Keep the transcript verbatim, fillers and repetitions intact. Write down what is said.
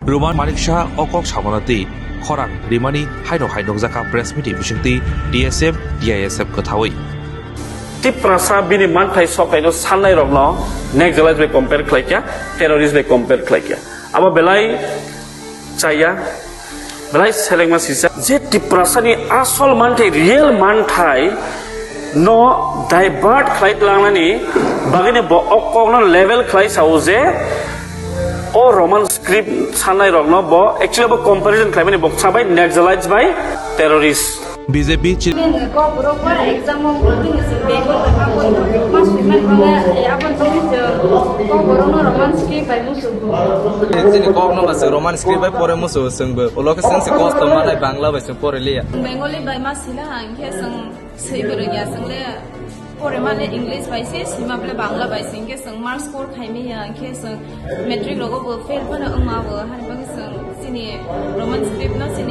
Roman Manik Saha o kok samano twi khorang rimani haino hai nukjakha press meet ni bisingtwi T S F, T I S F kwthaui. Tiprasa bini manthai sokaino sannairokno Naxalites bai compare khlaikha, terrorist bai compare khlaikha. Abo belai chaya, belai selengma sisa je Tiprasani asol manthai, real manthai no divert khlai langnani bagwino bo o kokno level khlai sao je o Roman script sannairokno bo actually bo comparison khlaimani bo sabai Naxalites bai terrorist. B J P chi- Kokborok ba exam o tini si Bengal ba ma sui mani bana abon tini si Kokborok no Roman script bai musu. Chini kok no ba se Roman script bai pore musu sengbo. Ulo ke seng se kosto manai Bangla bai se pore liya. Bengali bai ma sila hang ke seng sui bereng ya seng le pore male English bai se sima ble Bangla bai seng ke seng marks score khai me ya ke seng matric rogo bo fail phano wngma bo hani bagi seng chini Roman script no chini